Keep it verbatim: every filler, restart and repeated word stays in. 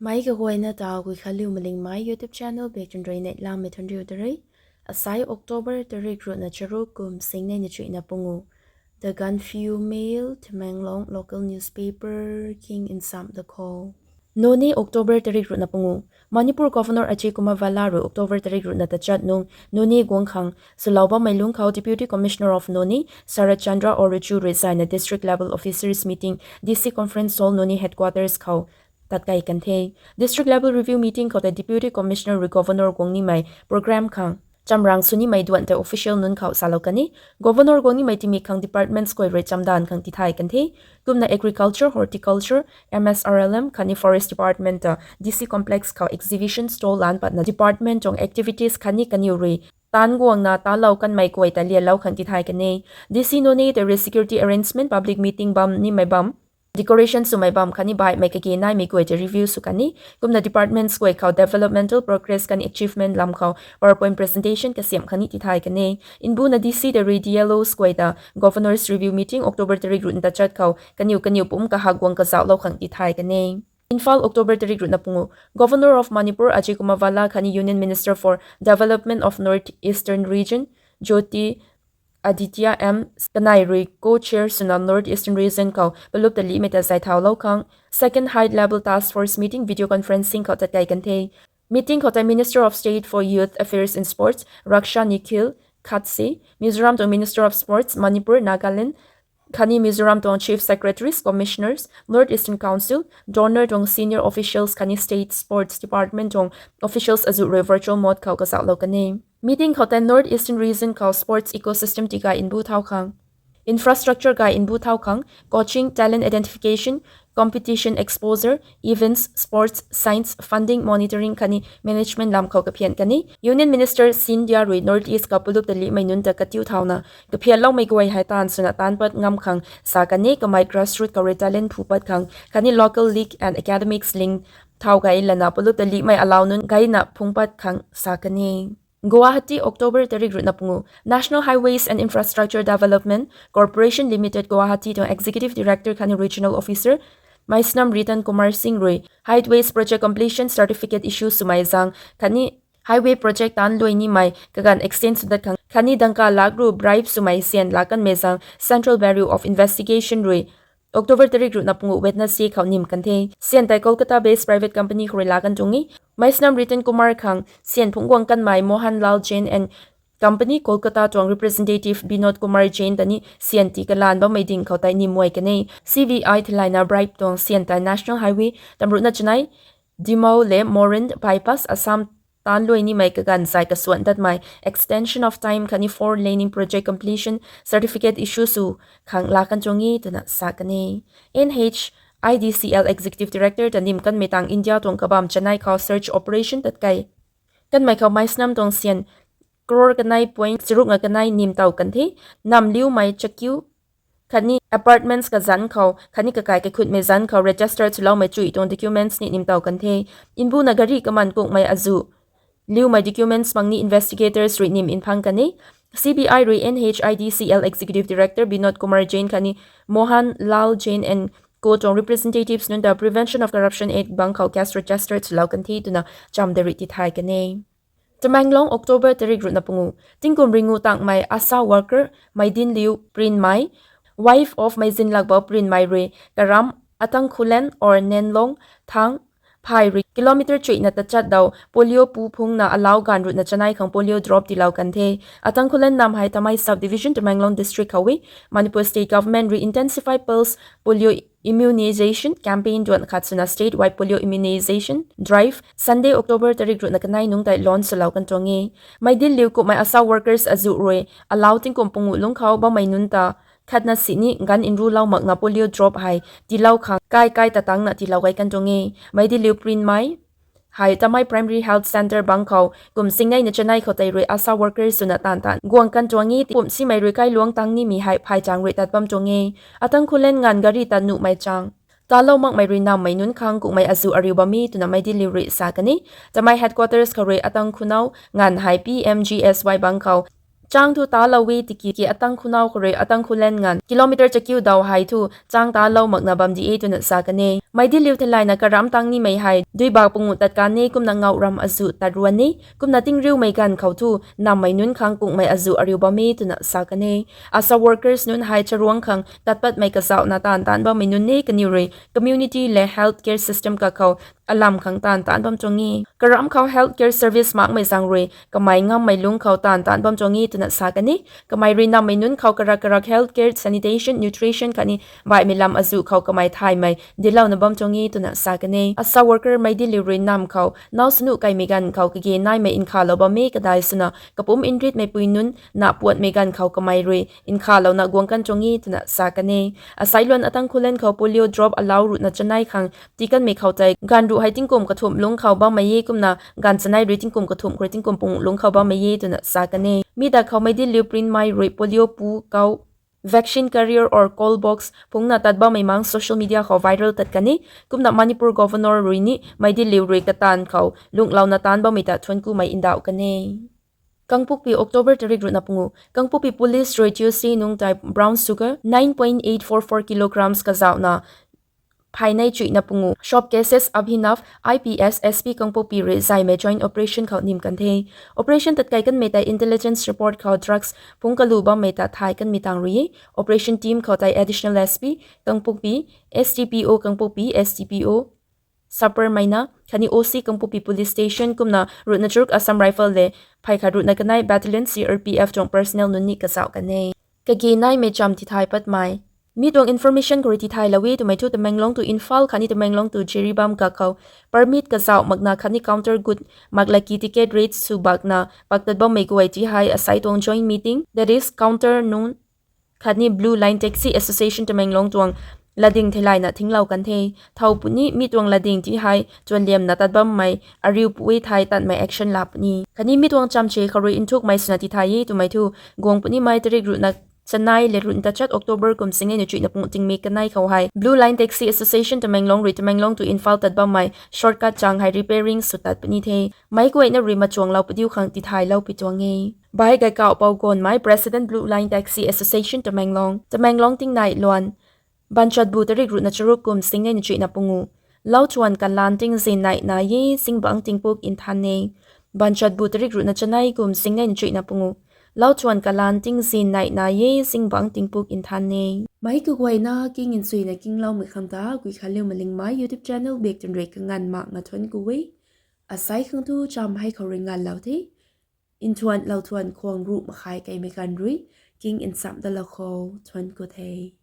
Meic kaguayna ta Guikhanliu Malingmei YouTube channel bak chwn rui neihlamei thuanriu ta re. Asai October tarik ruhna charuk kum singnei na chuihna pungu. The Gaanphiu Mail, Tamenglong local newspaper king in sam da kho. Noney, October tarik ruhna pungu. Manipur Governor Ajay Kumar Bhalla rui October tarik ruhna tachat nung Noney guang khang swlou bammei lungc khou Deputy Commissioner of Noney, Sarat Chandra Oruchu rui zayna District Level Officers Meeting, D C Conference Hall, Noney Headquarters khou tat kei kan the. District Level Review Meeting khou tei Deputy Commissioner rui Governor guang nimei program khang chamrang sw nimei duan tei official nunc khou salou kan e. Governor guang nimei tingmik khang departments guay rui chamdanv khang tithay kan the. Kumna Agriculture, Horticulture, M S R L M khatni Forest Department ta D C Complex khou exhibition stall lan patna department tuang activities khatni kaniw rui taanc guangna talou kanmei guay ta lianlou khang tithay kan e. D C Noney tei rui security arrangement, public meeting bam nimei bam, decoration swmei bam khatni baihmei kage naimei guay tei review sw kan e. Kumna departments guay khou developmental progress khatni achievement lam khou PowerPoint presentation kasiamh khang ni tithay kan e. Mbuna D C tei rui D L Os guay ta Governors Review Meeting October tarik ruhna tachat khou kaniw kaniw pumc kahak guang kazauhlou khang tithay kan e. Imphal, October tarik ruhna pungu. Governor of Manipur Ajay Kumar Bhalla khatni Union Minister for Development of North Eastern Region, Jyotiraditya M kanei rui co-chair swna North Eastern Region khou palup ta limei ta zay thaulou khang Second High Level Task Force Meeting video conferencing khou tat kei kan the. Meeting khou tei Minister of State for Youth Affairs and Sports Raksha Nikhil Khatse, Mizoram tuang Minister of Sports, Manipur, Nagaland khatni Mizoram tuang Chief Secretaries, Commissioners, North Eastern Council, DoNER tuang senior officials khatni State Sports Department tuang officials azuh rui virtual mode khou kazauhlou kan e. Meeting khou tei North Eastern Region khou sports ecosystem tigay mbu thau khang, infrastructure gay mbu thau khang, coaching, talent identification, competition exposure, events, sports, science, funding, monitoring khatni management lam khou kaphian kan e. Union Minister Scindia rui North East khou palup ta limei nunc ta katiu thauna kaphianloumei guay hei taanv swna taanc pat ngam khang sa kan e. Kamei grassroot khou rui talent phu pat khang khatni local league and academics link thau gay lana palup ta limei alau nunc gayna phung pat khang sa kan e. Guwahati, October tarik ruhna pungu. National Highways and Infrastructure Development Corporation Limited Guwahati tuang Executive Director khatni Regional Officer Meisnam Ritan Kumar Singh rui Highways Project Completion Certificate issue swmei zaeng khatni highway project taanc luai nimei kaganv extend sw dat khang khatni dangka lak ru bribe swmei syan laa kanmei zaeng Central Bureau of Investigation rui October tarik ruhna pungu Wednesday khou nim kan the. Syan tei Kolkata based private company khou rui laa kan tuang e. Meisnam Ritan Kumar khang syan phungc guang kanmei Mohan Lal Jain and Company Kolkata tuang representative Binod Kumar Jain ta ni syan tii kalan bammei ding khou tei nim muai kan e. C B I thilaina bribe tuang syan tei National Highway tamruhna chanei Dimou le Moreh bypass Assam taanc luai nimei kaganv zay kasuan datmei extension of time khatni four laning project completion certificate issue sw khang laa kan tuang e twna sa kan e. N H I D C L Executive Director ta nim kanmei tang India tuang kabam chanei khou search operation tat kei kanmei khou Meisnam tuang syan crore kanei point charuk nga kanei nim tow kan the. Nam liumei chakiu khatni apartments kazanc khou khatni kakai kakhutmei zanc khou register swloumei chuih tuang documents ni nim tow kan the. Mbuna gari kaman kungmei azuh liumei documents mang ni investigators rui nim mphang kan e. C B I rui N H I D C L Executive Director Binod Kumar Jain khatni Mohan Lal Jain and Co tuang representatives nunc ta Prevention of Corruption Act bang khou case register swlou kan the twna cham de rui tithay kan e. Tamenglong, October tarik ruhna pungu. Tingkum ringu tangmei ASHA worker Meidinliu Prinmei, wife of Meizinlakbou Prinmei rui karam Atangkhulen or Nenlong thang phay rui kilometer chuihna tachat dau polio pu phungna alau ganv ruhna chanei khang polio drop tiilou kan the. Atangkhulen nam hei Tamei Sub Division, Tamenglong District khou e. Manipur State Government rui intensify pulse polio immunization campaign duan khat swna statewide polio immunization drive Sunday, October tarik ruhna kanei nungc tei launch swlou kan tuang e. Meidinliu kummei ASHA workers azuh rui alau tingkum pungu lungc khou bammei nunc ta khatna sini ganv nrulou makna polio drop hei tiilou khang kai kai tatangna tiilou gay kan tuang e. Meidinliu Prinmei hei Tamei Primary Health Centre bang khou kum singneina chanei khou tei rui ASHA workers swna taanv taanv guang kan tuang e. Pumh simei rui kailuangc tang nimi hei phaychang rui tat bam tuang e. Atangkhulen nganv gari ta nuhmei chang talou makmei rui nammei nunc khang kummei azuh ariu bam e twna Meidinliu rui sa kan e. Tamei headquarters khou rui Atangkhunau nganv hei P M G S Y bang khou Chang thu talou e tiki atang khunau khou rui atang khulan nganv kilometer chakiu daw hei thu chang talou makna bam di e twna sa kan e. Meicdienliu theilayna karamc tang nimei hei dui bak panguh tat kan e, kumna ngauh ram azuh tat ruan e, kumna tingriumei ganv khou thu nammei nunc khang kungmei azuh ariu bam e twna sa kan e. ASHA workers nunc hei charuangc khang tat patmei kazauhna taanv taanc bammei nunc e, kaniw rui community le health care system kakhou alam khang taanv taanc bam tuang e. Karamc khou health care service makmei zaeng rui kamei ngammei lungc khou taanv taanc bam tuang e twna sa kan e. Kamei rui nammei nunc khou karak karak health care, sanitation, nutrition khatni baihmei lam azuh khou kamei thaymei dinclouna bam tuang e twna sa kan e. ASHA worker Meicdienliu rui namv khou nau sunu kaimei ganv khou kage naimei nkhavlou bam e, kadai swna kapumc nritmei pui nunc na puatmei ganv khou kamei rui nkhavlouna guang kan tuang e twna sa kan e. Aseiluan atang khulan khou polio drop alau ruhna chanei khang tii kanmei khou tei ganv ruh hei tingkum kathumh lungc khou bammei e, kumna ganv chanei rui tingkum kathumh khou rui tingkum panguh lungc khou bammei e twna sa kan e. Mi dak khou Meicdienliu printmei rui polio pu kau vaccine carrier or call box phungna tat bammei mang social media khou viral tat kan e. Kumna Manipur Governor rui ni Meicdienliu rui kataanv khou lunglouna taanc bammei ta thuanckumei ndauh kan e. Kangpokpi, October tarik ruhna panguh. Kangpokpi police rui Tuesday nungc tei brown sugar nine point eight four four kilograms kazauhna phaynei chuihna panguh shop cases Abhinav, I P S, S P Kangpokpi rui zaymei joint operation khou nim kan the. Operation tatkai kanmei tei intelligence report khou drugs phungc kalu bammei ta thay kanmei tang rui e. Operation team khou tei Additional S P Kangpokpi, S D P O Kangpokpi, S D P O Saparmeina khatni O C Kangpokpi Police Station kumna ruhna charuk Assam Rifle le phey khat ruhna kanei Battalion C R P F tuang personnel nunc ni kazauh kan e. Kage naimei cham tithay patmei. Mi tuang information khou rui tithaylou e twmei thu Tamenglong to Imphal khatni Tamenglong to Jiribam kakhou permit kazauh makna khatni counter gut mak laki ticket rate sw bakna pak tat bammei guay ti hei asei tuang joint meeting, that is counter nunc khatni Blue Line Taxi Association Tamenglong tuang latdyng theilayna thinglou kan the. Thow puni mi tuang latdyng ti hei tuanliamna tat bammei ariu pui thei tatmei action la puni. Khatni mi tuang chamche khou rui nthukmei swna tithay e twmei thu guang punimei tarik ruhna chanei le ruhna tachat October kum singnei na chuihna panguh tingmik kanei khou hei Blue Line Taxi Association Tamenglong rui Tamenglong to Imphal tat bammei shortcut chang hei repairing sw tat puni the. Meic guayna rui machuanglou padiu khang tithaylou pi tuang e. Bai Gaikauh Pougonmei, President, Blue Line Taxi Association Tamenglong, Tamenglong tingnai luan. Banchatbu tarik ruhna charuk kum singnei na chuihna panguh. Lauthuan kalan tingzin nai nai e, zingbangc tingpuk nthan e. Banchatbu tarik ruhna chanei kum singnei na chuihna panguh. Lauthuan kalan tingzin nai nai e, zingbangc tingpuk nthan e. Meic kaguayna king nchuina kingloumei khang ta Guikhanliu Malingmei YouTube channel bak twn rui kanganv mak nga thuanc ku e. Asei khang thu cham hei khou rui nganvlou the. Nthuan lauthuan khwang ruh makhai kaimei ganv rui king nchamh dalou khou thuanc ku the.